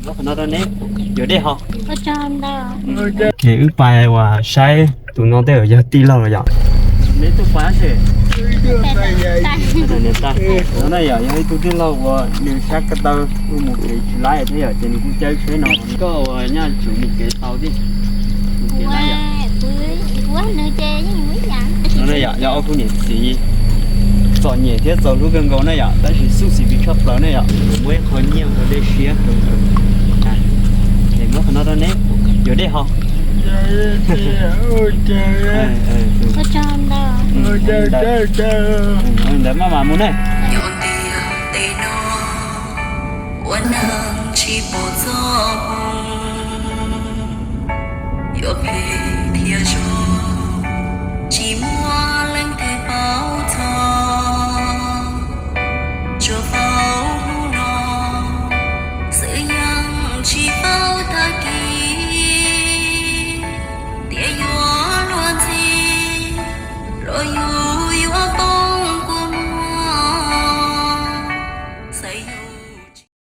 Qhov no rau neb yuav dej haus. Ok, wb pais uas saib tus no tej zaum yog tij laug los yom. Neb tuaj pais tab sis no na yom, yog ib tug tij laug uas nws sab ko taw, mus kev tsis laib thiab yom, ces nws kuj caw tsheb no. Koj uas nyaj tsum mus kev tau thiab. No na yom, yog ob khub niam txiv txom nyem thiab txaus hlub kawg nkaus na yom, tab sis xub xis vis tshaj plaws na yom, muab ib qho nyiaj ua dej siab rau nkawd. Es muab qhov no rau neb yuav dej haus. Ntawd maj mam mus ne.